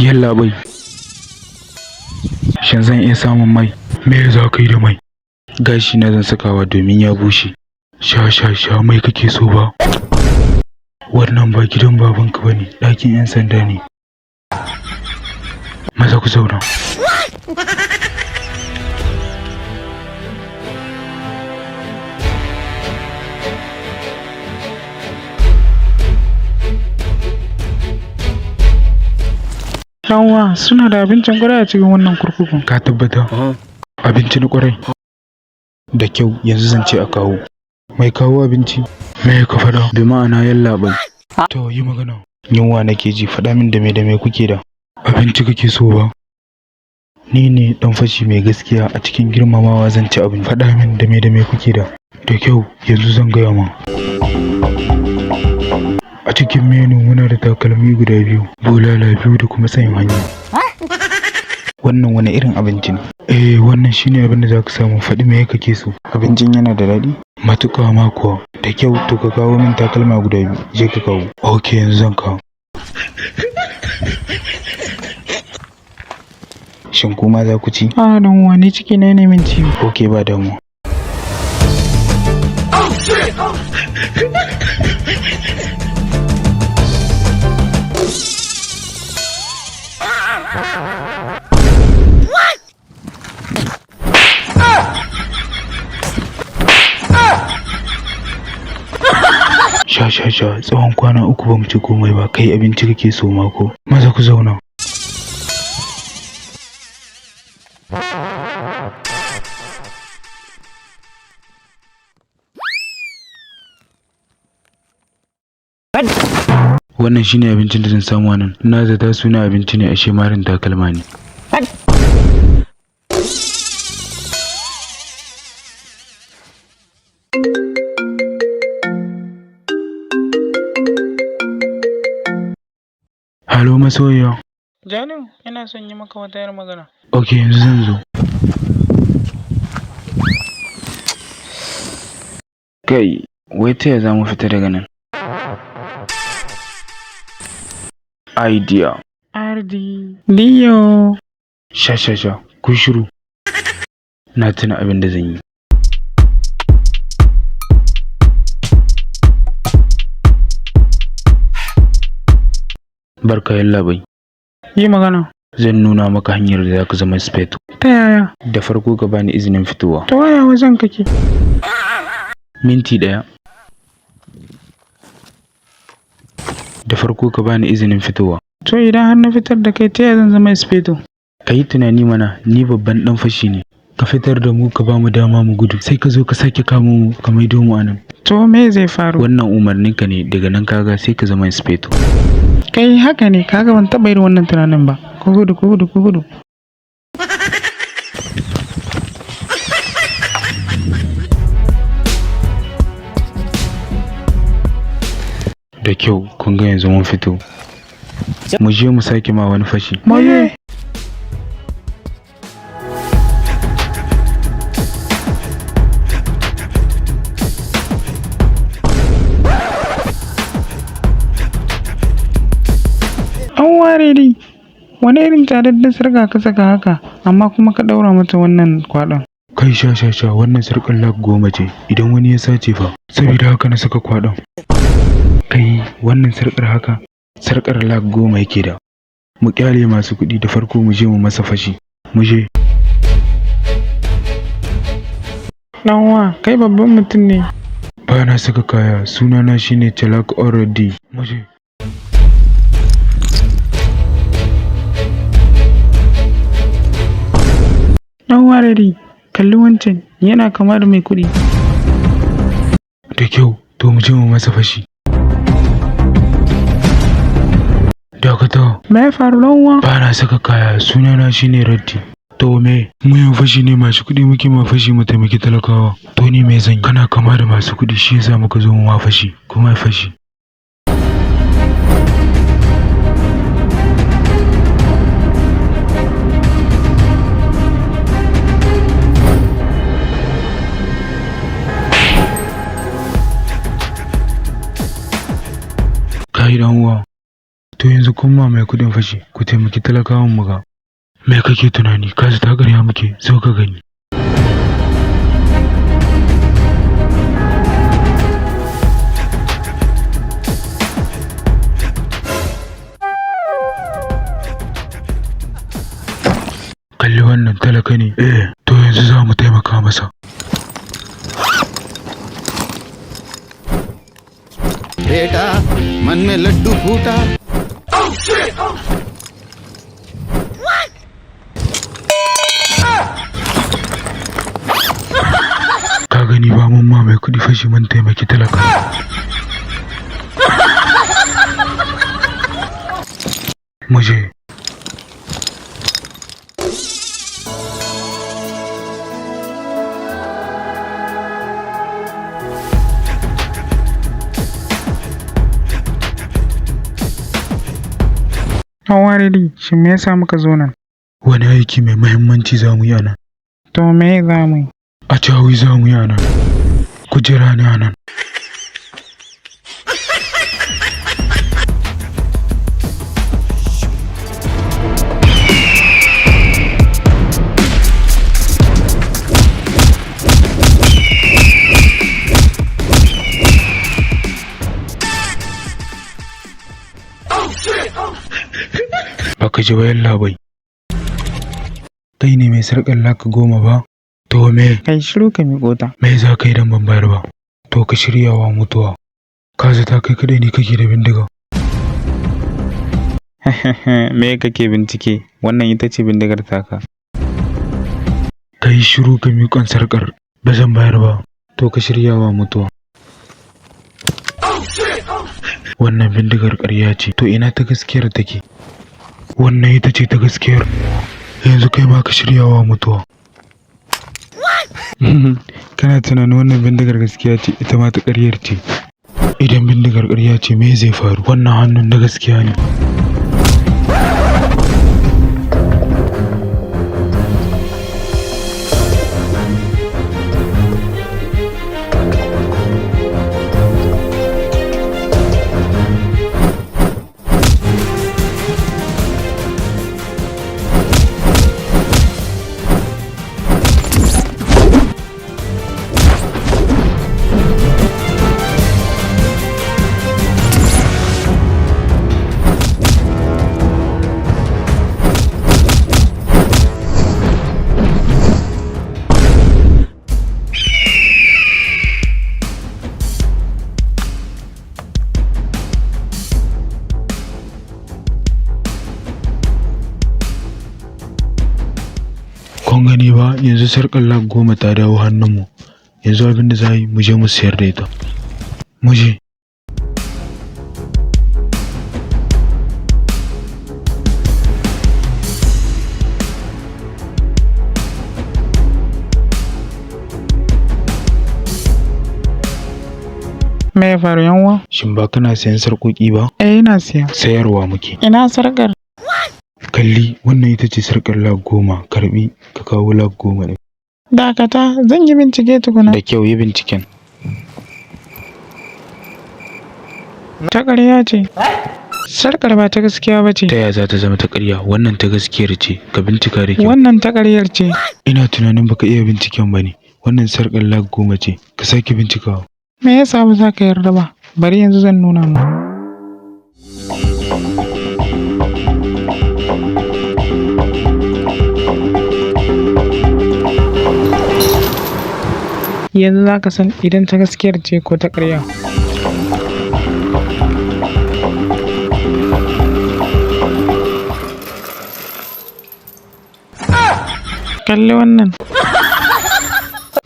Yallaɓai, shin zan iya samun mai? Me za ka yi da mai? Gashi na zan sakawa domin ya bushe. Sha sha sha, mai kake so ba? Wannan ba gidan babanka ba ne, ɗakin 'yan sanda ne. Maza ku zauna. Yawwa, suna da abincin ƙwarai a cikin wannan kurkukun. Ka tabbata? Abinci na ƙwarai. Da kyau, yanzu zan ce a kawo. Mai kawo abinci. Me ka faɗa? Bi ma'ana, yallaɓai. To, yi magana. Yunwa nake ji, faɗa min da me kuke da. Abinci kake so ba? Ni ne ɗan fashi mai gaskiya, a cikin girmamawa zan ci abinci. Faɗa min da me kuke da. Da kyau, yanzu zan gaya ma. A cikin menu muna da takalmi guda biyu, bulala biyu da kuma tsayin hanya. Wannan wani irin abinci ne? Eh, wannan shine abin da za ka samu. Faɗi me kake so. Abincin yana da daɗi? Matuƙa ma kuwa. Da kyau, to ka kawo min takalma guda biyu. Je ka kawo. Ok, yanzu zan kawo. Shin kuma za ku ci? A, dan uwa, ni ciki na ne min ciwo. Ok, ba damuwa. Sha sha sha, tsawon kwana 3 ba mu ci komai ba, kai abinci kake so mako. Maza ku zauna. Wannan shine abincin da zan samu a nan. Na zata suna abinci ne, ashe marin takalma ne. Halo, masoyiya. Janu, ina son yi maka wata 'yar magana. Ok, yanzu zan zo. Kai, wai ta ya za mu fita daga nan? Idea. RD. Dio. Sha sha sha, ku shiru. Na tuna abin da zan yi. Barka, yallaɓai. Yi magana. Zan nuna maka hanyar da za ka zama inspector. Ta yaya? Da farko ka bani izinin fitowa. Ta waya wajen kake? Minti ɗaya. Da farko ka bani izinin fitowa. To, idan har na fitar da kai, ta yaya zan zama inspector? Ka yi tunani mana, ni babban ɗan fashi ne. Ka fitar da mu, ka ba mu dama mu gudu, sai ka zo ka sake kamo mu ka maido mu anan. To, me zai faru? Wannan umarninka ne, daga nan kaga sai ka zama inspector. Kai, haka ne, kaga ban taɓa irin wannan tunanin ba. Ku gudu, ku gudu, ku gudu. Da kyau, kun ga yanzu mun fito. Mu je mu sake ma wani fashi. Maye. An ware dai. Wani irin tsadaddan sarƙa ka saka haka, amma kuma ka ɗaura mata wannan kwaɗon. Kai, sha sha sha, wannan sarƙar lakh 10 ce, idan wani ya sace fa? Saboda haka na saka kwaɗon. Kai, wannan sarƙar haka, sarƙar lakh 10 yake da. Mu ƙyale masu kuɗi, da farko mu je mu masa fashi. Mu je. Ɗan uwa, kai babban mutum ne. Ba na saka kaya, sunana shine Chalak Already. Mu je. Ɗan uwa Ready, kalli wancan, yana kama da mai kuɗi. Da kyau, to mu je mu masa fashi. Dakata. Me ya faru, ɗan uwa? Ba na saka kaya, sunana shine Raddi. To me? Mu yan fashi ne masu kuɗi muke ma fashi mu taimaki talakawa. To ni me zan yi? Kana kama da masu kuɗi shi yasa muka zo mu ma fashi. Kuma fashi. Kai dan uwa. To yanzu kun ma mai kuɗin fashi ku taimaki talakawan mu ga. Me kake tunani? Ka zata ƙarya muke, zo ka gani. Kalli wannan talaka ne. Eh, to yanzu za mu taimaka masa. बेटा मन में लड्डू फूटा। Ka gani ba mun ma mai kuɗi fashi mun taimaki talaka. Mu je. Ɗan shin me yasa muka zo nan? Wani aiki mai muhimmanci za mu yi a nan. To me za mu yi? A cawi za mu yi a nan. Ku jira ni a nan. Baka ji ba yallaɓai. Kai ne mai sarƙar laka 10 ba? To me? Kai shiru ka miƙo ta. Me za ka yi don ban bayar ba? To ka shirya wa mutuwa. Ka zata kai kaɗai ne kake da bindiga. Me kake bincike? Wannan ita ce bindigar taka. Ka yi shiru ka miƙon sarƙar. Ba zan bayar ba. To ka shirya wa mutuwa. Wannan bindigar ƙarya ce. To ina ta gaskiyar take? Wannan ita ce ta gaskiyar. Yanzu kai ma ka shirya wa mutuwa. Kana tunanin wannan bindigar gaskiya ce, ita ma ta ƙaryar ce. Idan bindigar ƙarya ce, me zai faru? Wannan hannun na gaskiya ne. Kun gani ba yanzu sarƙar lak 10 ta dawo hannunmu. Yanzu abin da za yi mu je mu sayar da ita. Mu je. Me ya faru yan uwa? Shin ba kana sayan sarƙoƙi ba? Eh ina siya. Sayarwa muke. Ina sarƙar? Kalli wannan ita ce sarƙar lak 10 karɓi ka kawo lak 10 ɗin. Dakata zan yi bincike tukuna. Da kyau yi binciken. Ta ƙarya ce. Sarƙar ba ta gaskiya ba ce. Ta yaya za ta zama ta ƙarya? Wannan ta gaskiyar ce. Ka bincika da kyau. Wannan ta ƙaryar ce. Ina tunanin baka iya binciken ba ne. Wannan sarƙar lak 10 ce. Ka sake bincikawa. Me yasa ba za ka yarda ba? Bari yanzu zan nuna ma. Yanzu za ka san idan ta gaskiyar ce ko ta ƙarya. Kalli wannan.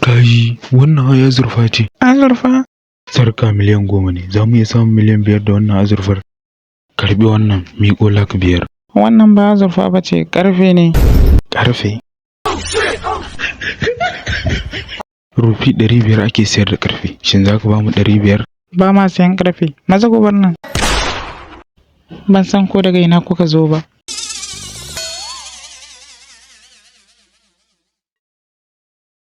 Kai wannan ai azurfa ce. Azurfa? Sarka miliyan 10 ne. Za mu iya samun miliyan 5 da wannan azurfar. Karɓi wannan miƙo lak 5. Wannan ba azurfa ba ce, ƙarfe ne. Ƙarfe? Rupee 500 ake sayar da ƙarfe. Shin za ka ba mu 500? Ba ma sayan ƙarfe, maza ku bar nan. Ban san ko daga ina kuka zo ba.